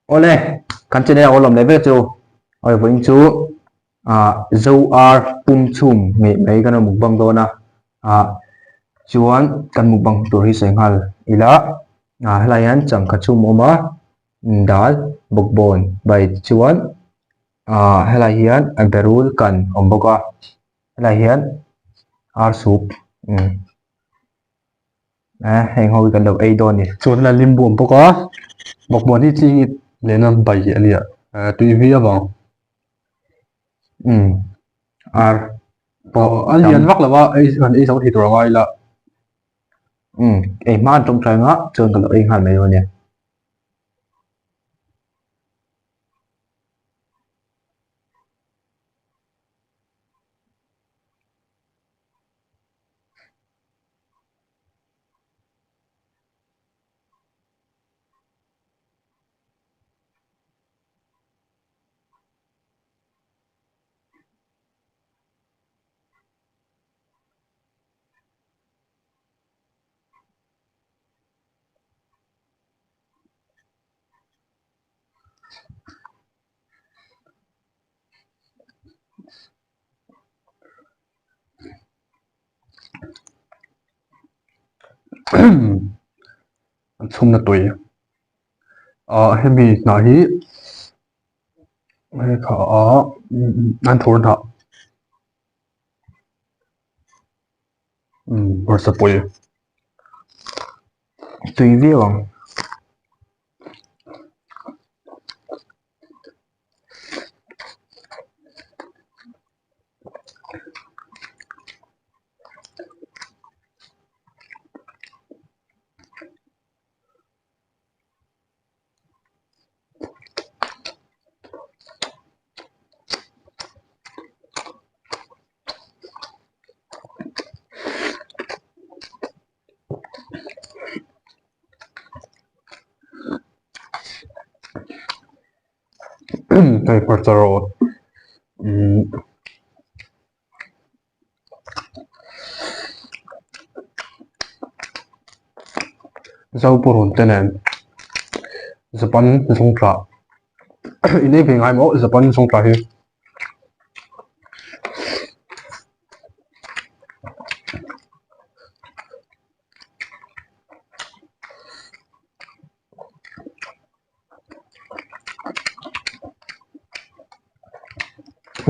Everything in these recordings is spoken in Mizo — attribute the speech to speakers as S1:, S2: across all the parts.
S1: Awle, kan channel a awlawm leh vek chu. Awle vawiin chu ah zo ar pum chhum ngei mai kan rawn mukbang dawn a. Ah chuan kan mukbang tur hi sawi nghal ila. Ah helai hian changkha chhum a awm a, dal bawkbawn bai chuan ah helai hian berul kan awm bawk a. Helai hian ar soup umm. Eh heng ho hi kan lo ei dawn a ni.
S2: Chuan helai limbu a awm bawk a, bawkbawn hi chi lehna bai hi a ni a, eh tui vi avang.
S1: Umm ar
S2: pawh a lian vak lo a, ei han ei zo thei tur a ngai la.
S1: Umm ei hma an tawngtai anga chuan ka lo ei nghal mai dawn a nia.
S2: An chhumna tui ah hemi hnah hi hei kha ah an thur hnah umm hmarcha pui
S1: tui viau ang.
S2: Hei hmarcha rawt umm Zopurun te nen Japan zungtla in ei ve ngai maw Japan zungtla hi.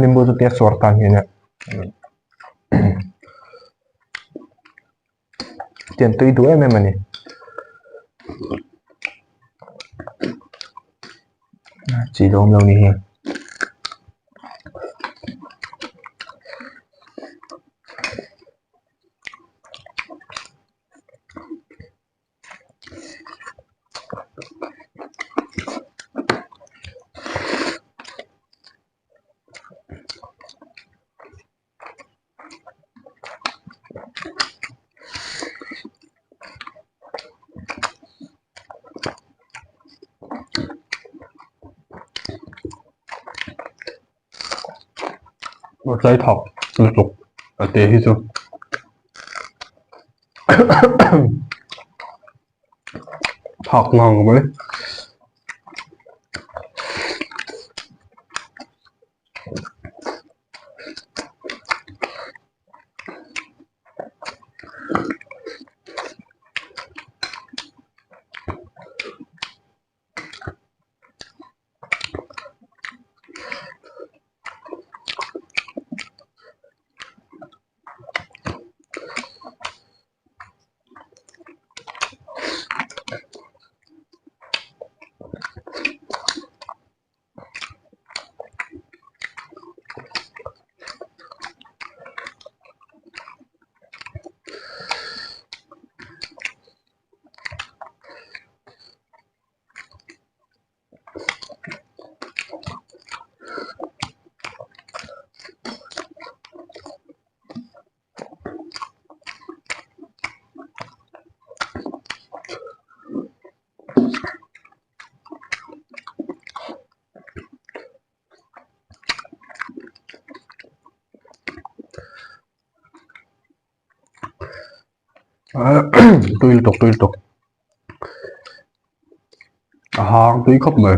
S1: Limbu chu tia suar tan hian tian tui duh em em a ni. Chi lawm lo ni hi.
S2: Tlai thak lutuk a te hi chu thak ngang mai. Tui lutuk tui lutuk a hang tui khawp mai.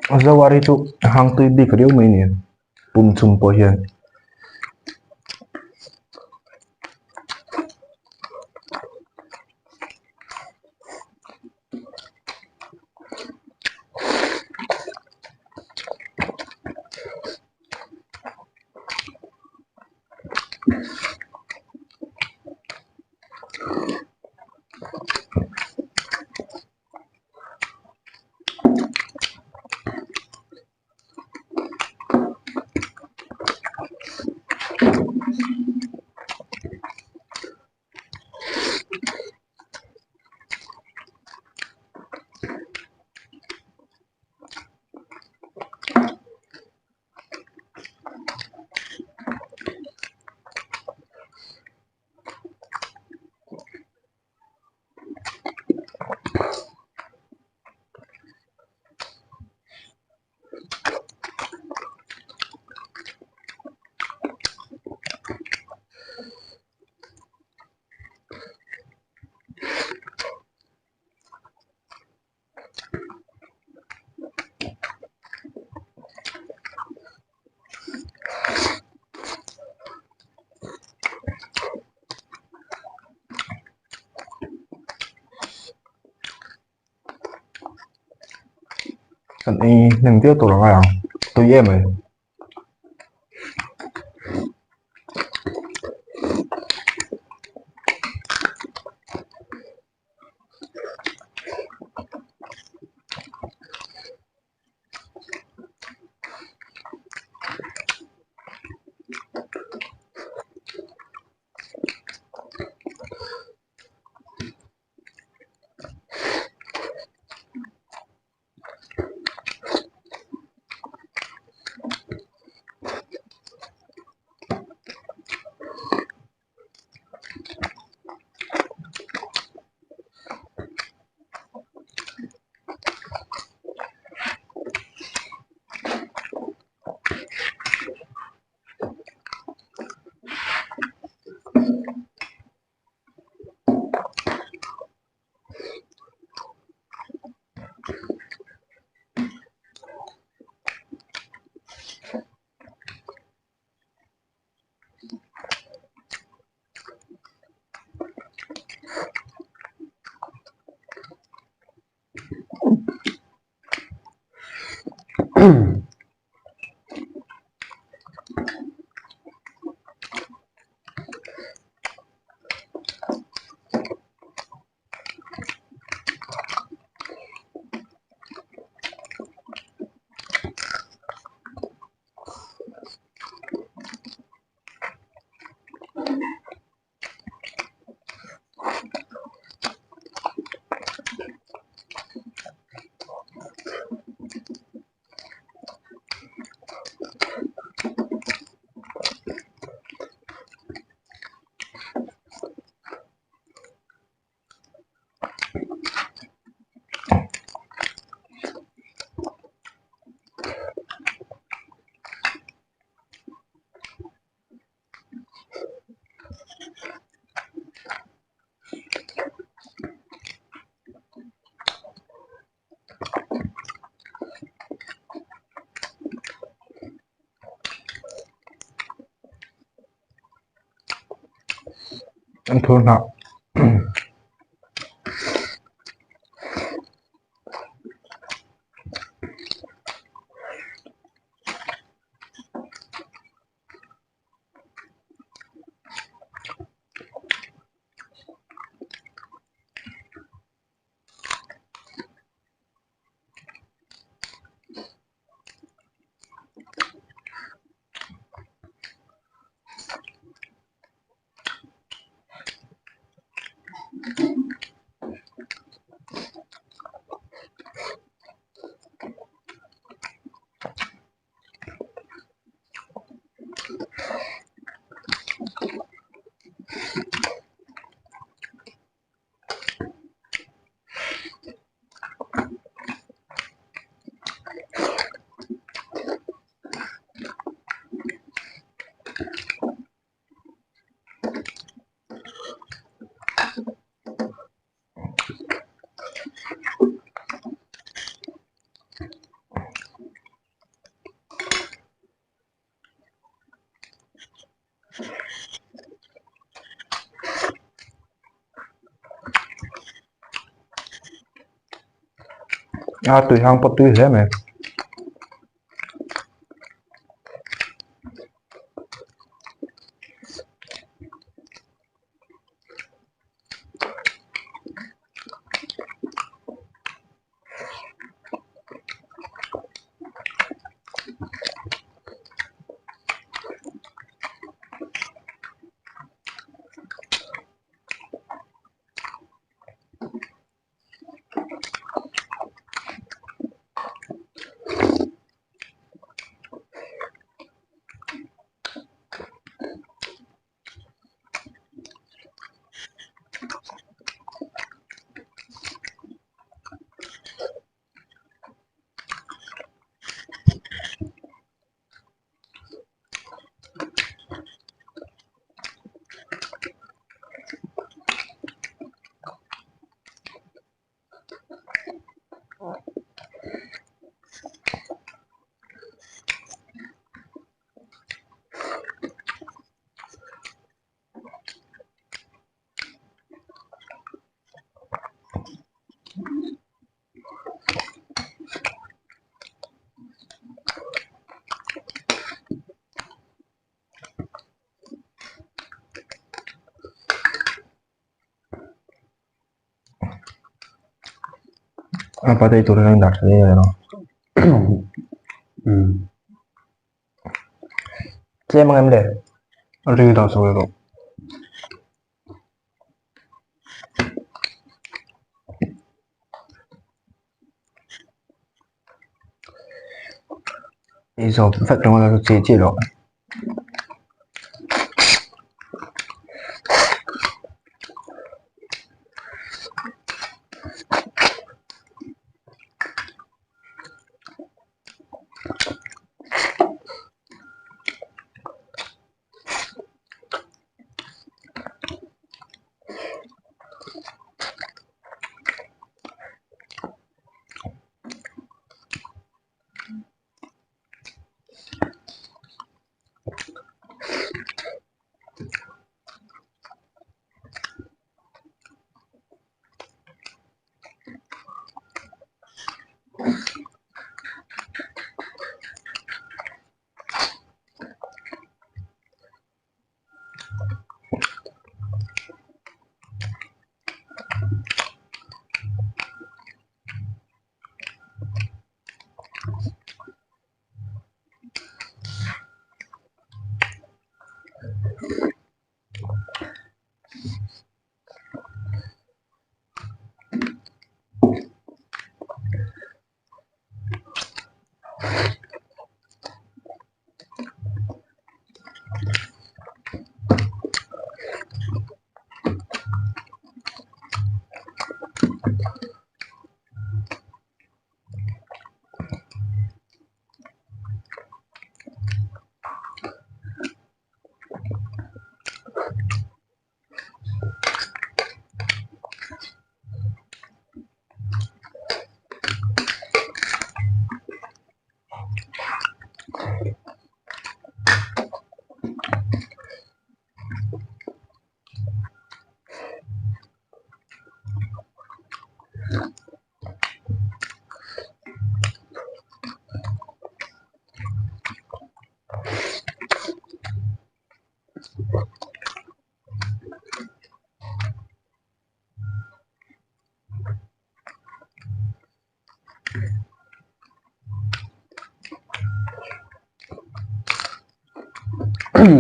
S1: Zo ar hi chu a hang tui bik riau mai ni pum chhum pawh hian. Kan ei hnem viau tur angai ang tui em mai. An thur hnah. A tui hang pawh tui hle mai. A pate tur hian dah tha hle a tlem ang em le
S2: a ring dah chho erawh
S1: Ei zawk vek ringawt a chu chi chi loh.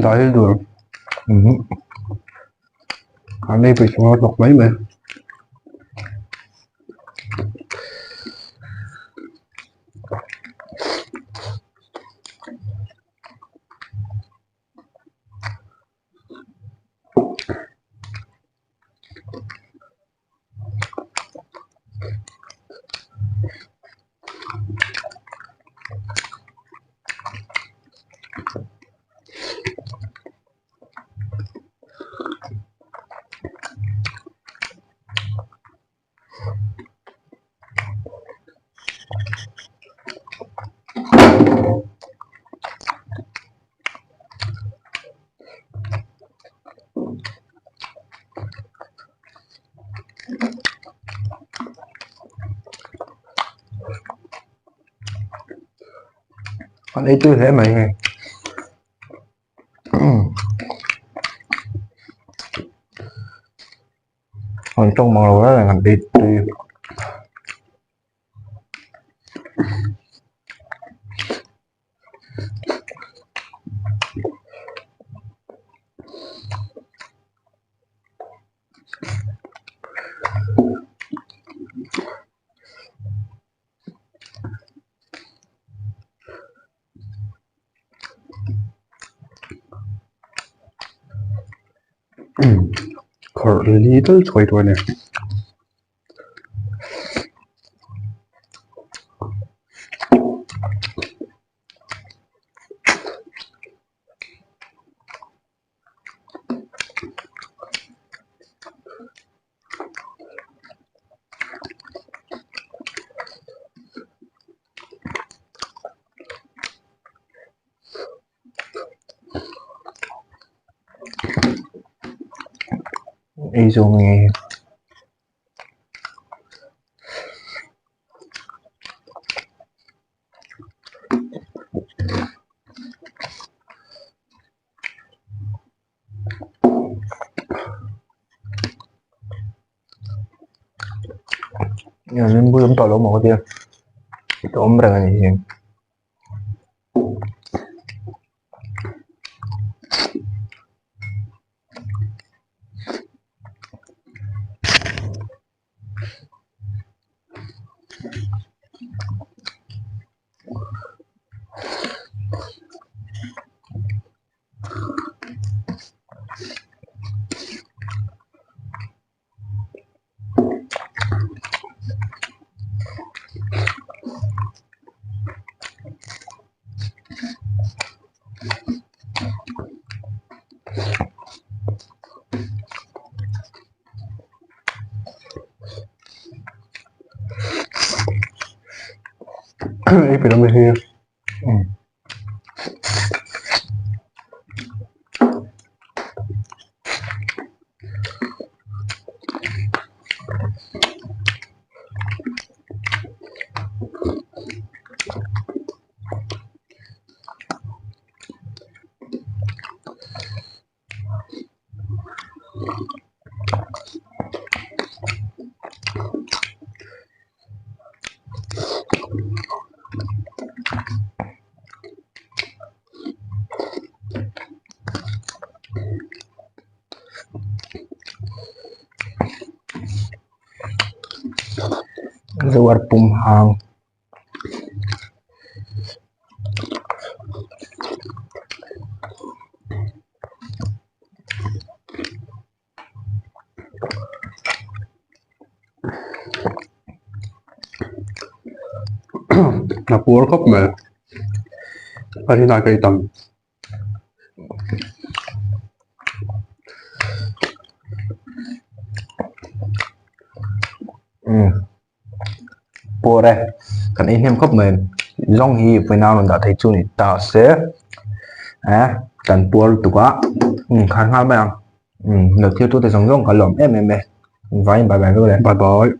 S2: Dahil dur an ei peih chunga hlawk mai mai.
S1: Kan ei tui hle mai hei. An tawng mang lo reng an ei tui.
S2: Khawrh li tal chhuai tur a ni.
S1: Ei zawng nge limbu awm tawh lo maw ka tia a awm reng a nih hi.
S2: Ei pe lam hi.
S1: Zo ar pum hang.
S2: A puar khawp mai a rinai ka ei tam.
S1: Puar e kan ei hnem khawp mai zawng hi vawiin a rawn dah thei chu ni ta se eh kan puar lutuk a khar nghal mai ang lo thil tute zawng zawng kan lawm em em e engvangin bye bye vek le
S2: bye bye.